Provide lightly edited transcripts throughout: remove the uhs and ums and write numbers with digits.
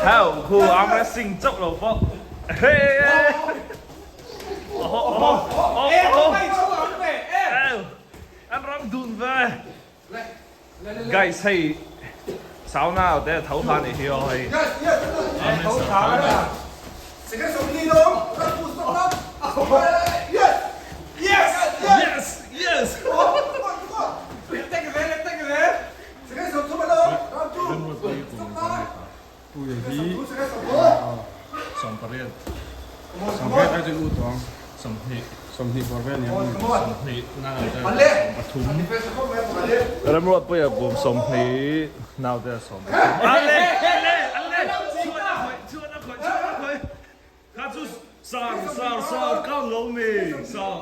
Hau khu arm wrestling chauh lo pawh. Hey! Oho oho oho. An ram dun ve. Guys hei sauna te tho kha nih hi aw hei. Yes yes. Remruatpuia kum 20 naute 13 Ale ale ale chhuan a khawih chhuan a khawih chhuan a khawih kha chu sar sar sar count lo mi sar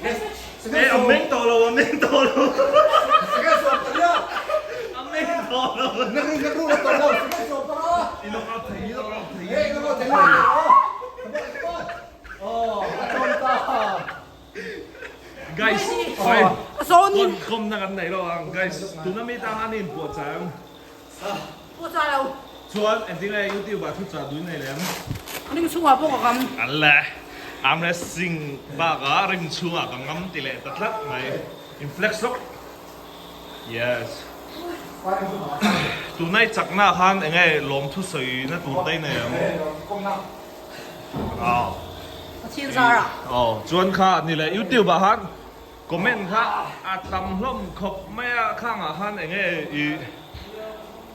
E a meng tawh lo a meng tawh lo a meng tawh lo i lock out thei i lock out thei guys oi kawm na kan nei lo ang guys tuna mi tang an inpuah chang Chuan engtin nge YouTube ah thu chah duin nei lem? Ring chhungah pawh ka ngam. Alle, arm wrestling bakah ring chhungah ka ngam ti leh ta tlat mai. In flex lawk. Yes. Tunai chakna khan enge lawmthu sawi na tur te i nei ang? Aw. Pathian zarah. Aw, chuan kha ni leh YouTube ah khan Comment kha a tam hlawm khawp mai a, khangah khan eng nge i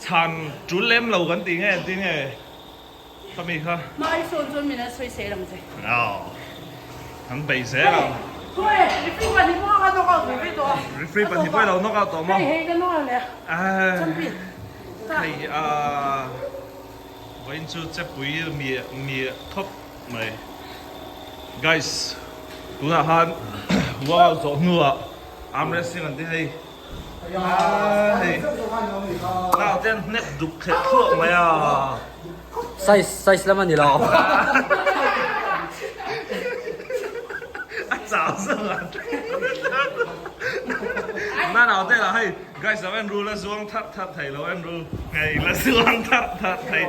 chhan tul lem lo kan tih nge engtin nge khami kha. Hmai sawn chuan min an sawi sel ang che. Aw an bei zel ang. Hei referee pahnih pawh ka knock out ve vek tawh a. Referee pahnih pawh i lo knock out tawh maw? Hei hei ka knock out leh a. Champion. Hei a vawiin chu chepui miah miah khawp mai. Guys tunah khan workout zawh hnuah arm wrestling an ti hei hei naute an hnek duk thleh thluah mai a. Size size lam a ni lo. A chau zawk a. Na naute lah hei guys lo en ru la zuang that that thei lo en ru hei la zuang that that thei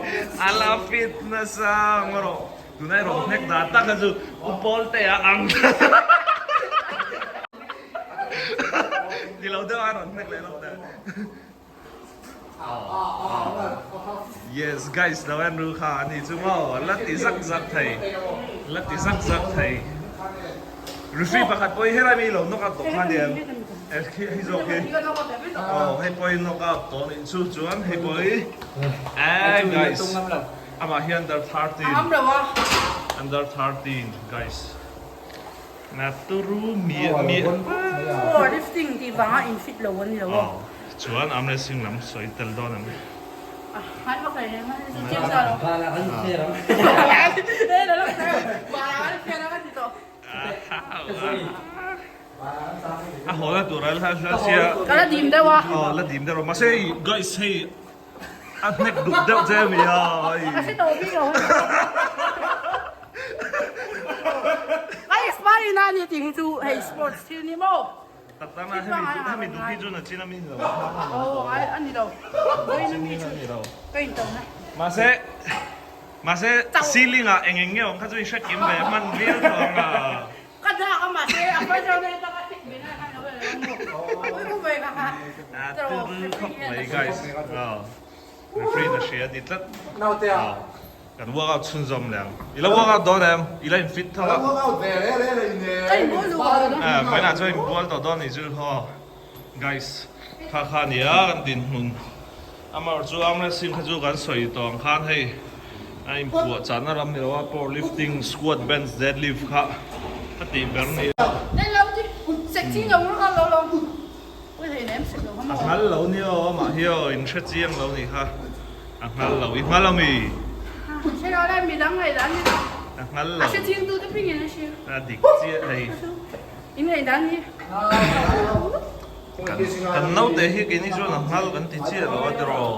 a la fit nasa ngaw rawh. Tunai rawn hnek dan tak kha chu U Pawlte a ang ni lo deuh a rawn hnek leh lawk ta. Yes guys lo en ru kha ani chu maw la ti zak zak thei la ti zak zak thei referee pakhat pawh hi helai mi lo knock out tawh kha aniang hei zawk hi aw hei pawh hi knock out tawh anih chu chuan hei pawh hi eh guys. Amah hi under 13. Am lo a. Under 13 guys. Na turu mi mi. Power lifting tih vanga in fit lo an ni lo a. Chuan arm wrestling lam sawi tel dawn ang. Hai vak reng reng a chu chiang sa lo. Bala kan fair ang. Eh la la bala kan fair ang a ti tawh. A haw na tur a la sia. Ka la dim deuh a. Aw la dim deuh a mahse guys hei A hnek duk deuh che mi a. Ka hre tawh bik lo. A expiry na ani tih hi chu hei sports thil ni maw. Tak tak na hemi hemi duk hi chu na chin ami ni lo. Oh ai ani lo. Vawiin ami chu ka in to na. Mahse mahse ceiling ah eng eng nge awm kha chu i hre kim ve hman viau tawh ang a. Ka dak a mahse a first round a taka hit ve na khan lo lo mo. Ui ve ka kha. A tir khawp mai guys. Referee na hria ni tlat. Naute a. Kan workout chhunzawm leh ang. I la workout dawn em? I la in fit tho a. Ka workout ve re re le in e. Ka in bual duh a. Eh vawiinah chuan in bual tawh dawn nih chu haw. Guys kha kha nia kan dinhmun. Amaherawh chu arm wrestling kha chu kan sawi tawh ang khan hei a inpuah chahna ram ni lo a power lifting, squat, bench, deadlift kha a tih ber ni a. A nghal lo ni aw amah hi aw in hre chiang lo ni kha a nghal lo i nghal ami? A nghal lo. A dik chiah hei. Kan naute hi keini chuan a nghal kan ti chiah lo a tiraw.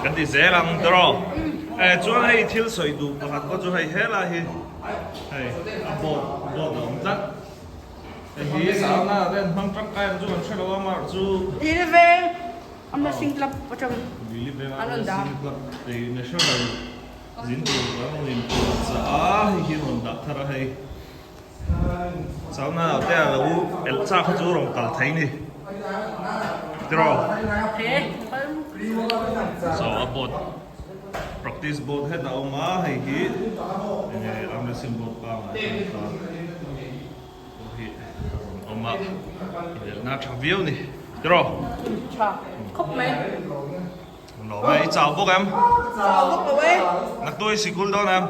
Kan ti zel ang tiraw. Eh chuan hei thil sawi duh pakhat pawh chu hei helai hi hei a board board a awm tlat. Hei hi. Sauna te an hmang tangkai ang chu kan hre lo a mar chu. Lili veng Arm Wrestling Club atangin an rawn dah. Lili veng Arm Wrestling Club ei National zin tur kan rawn inpuah chah a, hei hi rawn dah thar a hei. Sauna te a lo elh chak kha chu rawn kal thei ni. Tiraw? So a board practice board het a awm a hei hi enge arm wrestling board pangngai kha a ta pawh hi a rawn awm a inelna tha viau ni tiraw? Tha khawp mai. Lawm e, i chau bawk em? Chau bawk lo e. Naktu i sikul dawn em?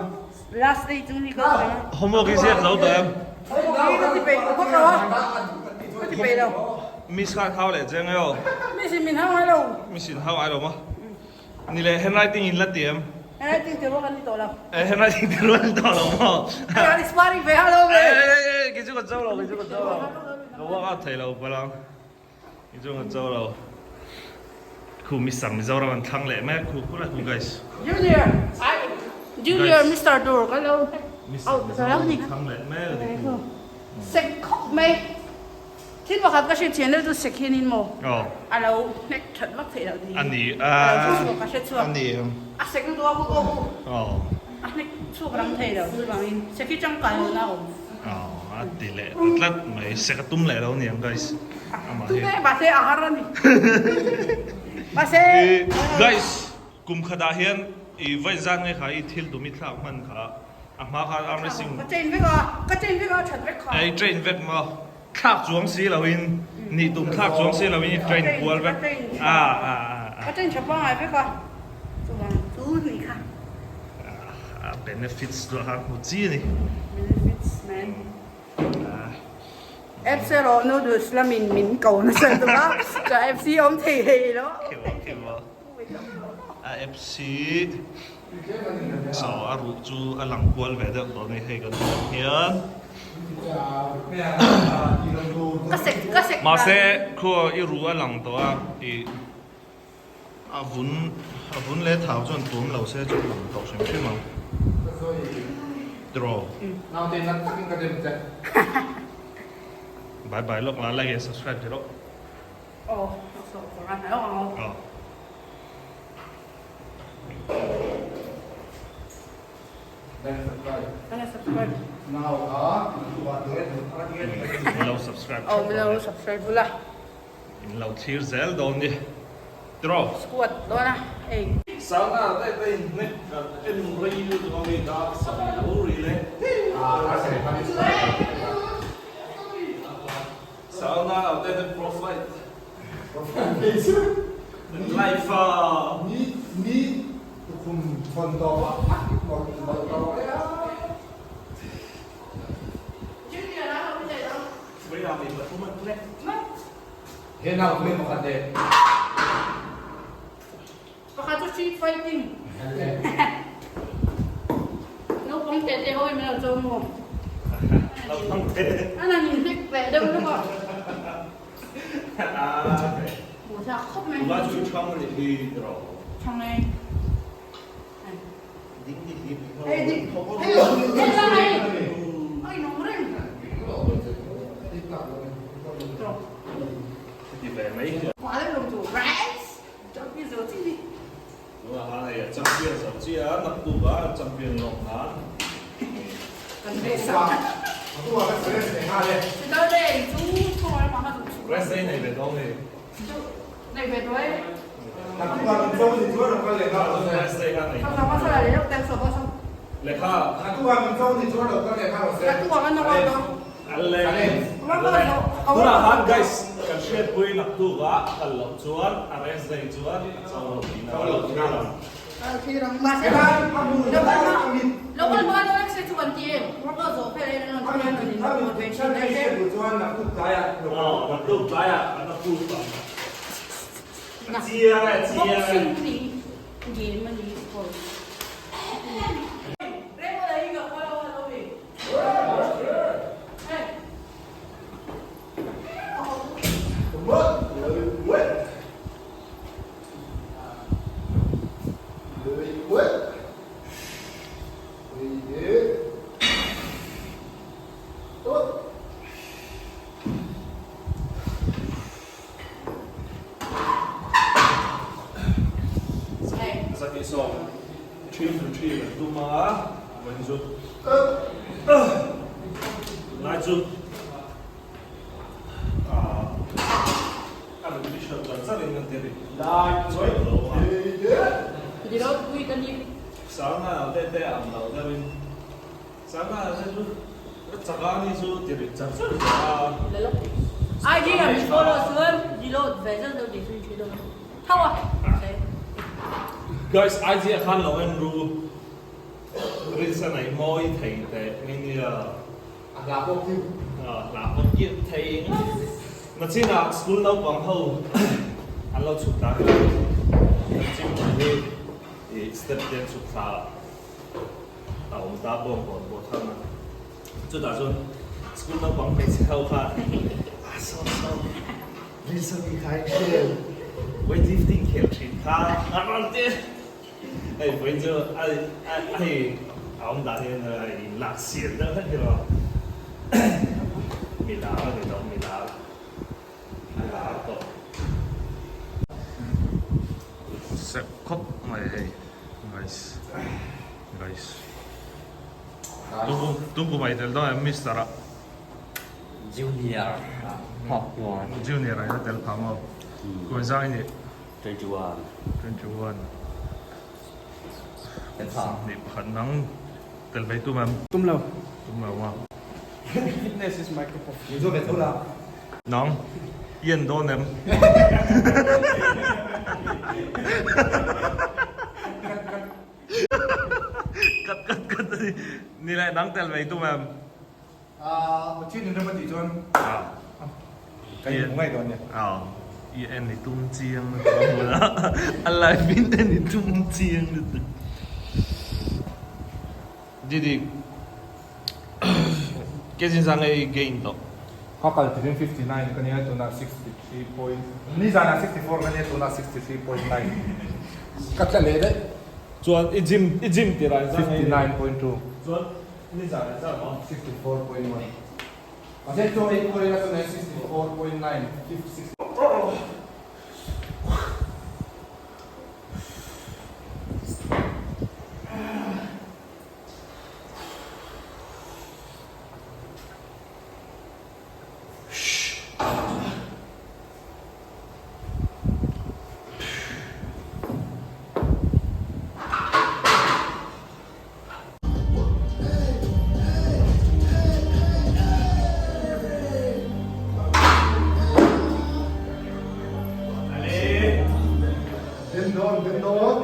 Last day chu ni ka awm em? Homework i ziak lo tawh em? Homework hi ka ti peih bawk lo a, ka ti peih lo. Miss khan hau leh cheng e aw. Miss in min hau ngai lo. Miss in hau ngai lo maw? Ni leh handwriting in la ti em? Handwriting ti rual kan ni tawh lo. Eh handwriting ti rual an ni tawh lo maw? Hei an sparring ve hau lo ve. Eh eh eh kei chu ka cho lo, kei chu ka cho lo. Ka work out thei lo palang. I chu ka cho lo. Khu Mister Mizoram an thlang leh mek khu khu la khu guys. Junior ai Junior Mister tur ka lo Mister Mizoram an thlang leh mek a ni khu. Sek khawp mai. Thil pakhat ka hriat thian deuh chu sek hianin maw a lo hnek that vak theih loh tih hi a lo chhuak ka hre chhuak. A sek lutuk a khu pawh khu a hnek chhuak rang thei lo chuvangin sek hi tangkai lohna a awm. A ti leh ta tlat mai, sek a tum leh lo niang guys. Amah hi. Tum e, mahse a har a ni. Mahse. Guys, kum khatah hian i vawi zat nge kha i thil tum i thlak hman kha a hma khan arm wrestling. Ka train vek a, ka train vek a, a that vek kha. I train vek maw? Thlak chuang si loin, nih tum thlak chuang si loin i train kual vek. A a a. Ka train tha pangngai vek a, chuvang chu ni kha. A benefits chu a han hmu chi a ni. Benefits man. FC erawh noodles lamin min ko nasa duh a, ka FC awm thei thei lo. Khiu a khiu a. A FC so a ruh chu a lang kual ve deuh tawh a ni hei kan hmuh hian. Ka sek ka sek. Mahse khua i ruh a lang tawh a i. A vun a vun leh thau chuan tuam lo se chu lang tawh hrim hrim ang. Draw. Naute nat takin ka dem che. Bye bye lawk la like and subscribe ti rawh. Aw so kawr a hnai ang aw. Like and subscribe. Like and subscribe. Nau kha Min lo subscribe. Aw min lo subscribe bula. In lo thlir zel dawn ni tiraw. Squat dawn a hei. Sauna daih daih in hnek kan en rei lutuk a mi dar sarih lo ri le. Sauna lo te te profile. Life a. Ni ni tukhum thawn tawp a mawlh mawlh tawp e a. He nau hmel pakhat leh. Pakhat chu street fighting. Naupang te te ho in min lo cho maw. Naupang te. An han in hnek leh deuh lawk a. Hmuh thlak khawp mai. Tuna chu thang a nih hi tiraw. Thang e. Hei dik hei la hei ai nung reng ti ve mai hian Quả lên lồng chủ rice champion zo chi ni Tuna han hei champion zo chi a naktuk a champion lawk nan kan ve sa Chita le chu thawng ma ha chu Rest day nei ve dawn ni nei ve toy Rest day kha nei Lehkha Tunah khan guys kan hriatpui naktuk ah kal loh chuan a rest day chuan a cho lo tihna a lo thlir ang. Aw naktuk tlaiah an approve ang. Chiang e chiang e. sawm 3 to 3 kan tum a vawiin chu tunlai chu a repetition char char in kan ti a ni chuai lo a. Sangha te te ang lo deuh in. Sangha te chu ka chak a ni chu ti rit char char zel a. IG ah min follow chuan reload ve zeuh zeuh tih chu in hre dawn tho a. Guys IG ah khan lo en ru rinsa nei mawi thei teh mai nia. A hla pawh cute. A hla pawh cute thei ngawt. Nachinah school naupang ho an lo chhuk ta hian kan gym hmun hi ih step te an chhuk thla a. A awm ta bawng kawn pawh thang a, chutah chuan school naupang hmeichhe ho kha a saw saw Rinsawi kha i hriat weight lifting khel thin kha a rawn ti hei vawiin chu a hei a awm dan hian a inlak sial deuh hlek hi rawh mi lar a ni lo mi lar a lar tawh. Sep khawp mai hei. Guys guys Tungkum ai tel dawn em Mister a Junior ah Junior ah ila tel phah maw Kum zang i nih 21 21 21 nang tel ve tum em Tum lo Tum lo a Fitness is my cup of tea Zo ve tho la Nang i en dawn em? Kat kat kat a ni. Ni leh nang tel ve tum em? Aaa Pathian in rem a tih chuan ka in hmu ngei dawn nia. Aw i en i tum chiang lutuk a hmun a, a live in en i tum chiang lutuk. Didi. Kejin zang ei gain tawh. Ka kal tirin 59 ka nia tunah 63 point nizanah 64 ka nia tunah 63.9 ka tla leh daih. Chuan i gym i gym tirah in zang ei 59.2 Chuan nizanah zang maw? 64.1 Mahse chaw ei kual ila chuan 64.9 56. Den dawn, den dawn.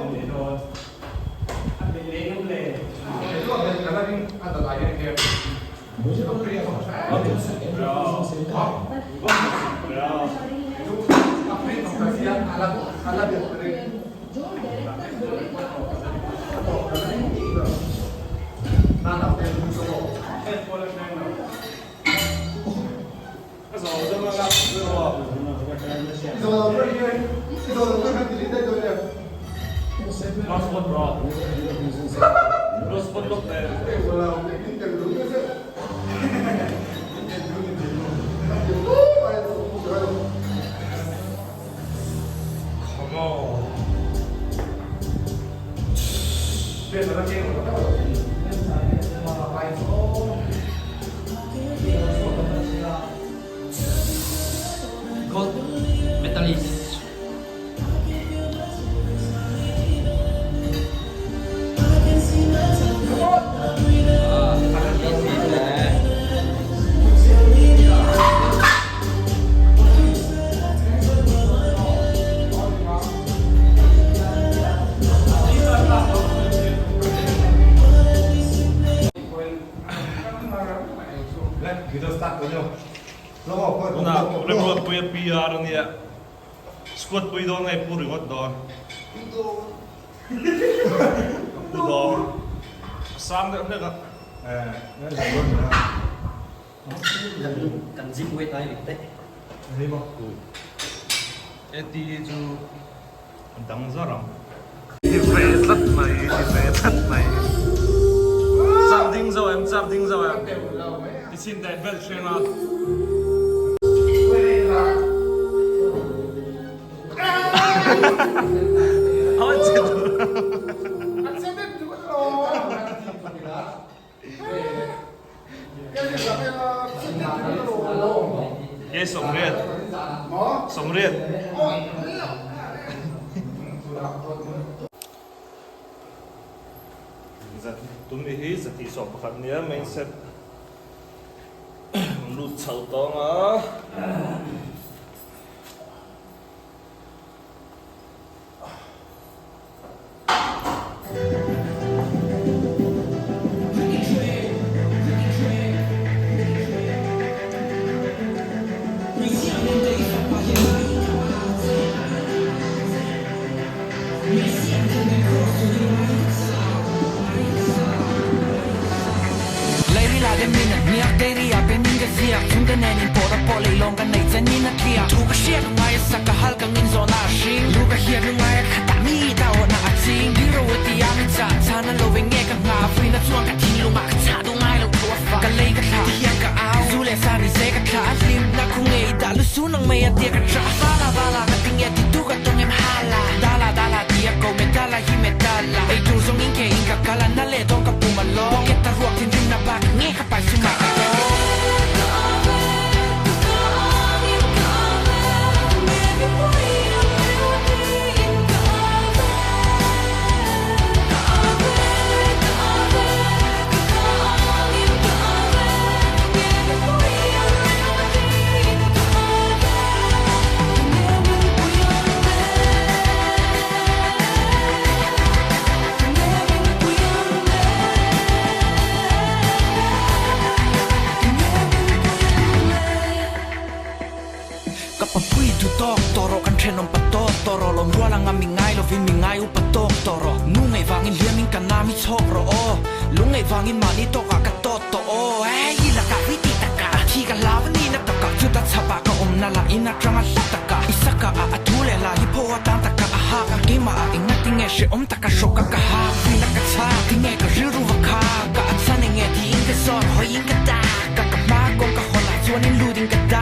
Gold medalist. Tunah Remruatpuia PR a nia, squad pui dawn nge pu ringawt dawn? Pu dawn. A sang deuh hlek a. Kan gym weight ai dik daih. Eti chu a dang zar ang. Ti ve tlat mai, ti ve tlat mai. Char ding zo em, char ding zo em. Ti chin teh belt hreng a. Aw che tur. Ye 80. 80. Tumi hi 121 nia main set lut chho tawng a. Ka papui du tawk tawh rawh kan thenawm pa tawk tawh rawh lawm rual anga mi ngai lovin mi ngai upa tawk tawh rawh nu ngaih vangin hliamin ka nam hi chhawk rawh aw lung ngaih vangin mahni tawkah ka tawt tawh aw hei lakah hi ti takah thi ka hlau a nihna takah chuta chhapah ka awmna lah in atanga hla takah i saka ah a thu leh hla hi phaw atan takah a hak a keimah ah engatinge hrehawm taka hrawk a ka hak fuihna ka chhak tinge ka rilru va kha ka a chan enge tiin ka zawt hawiin ka tak a ka hma kawng ka hawn ah chuanin lut in ka dak.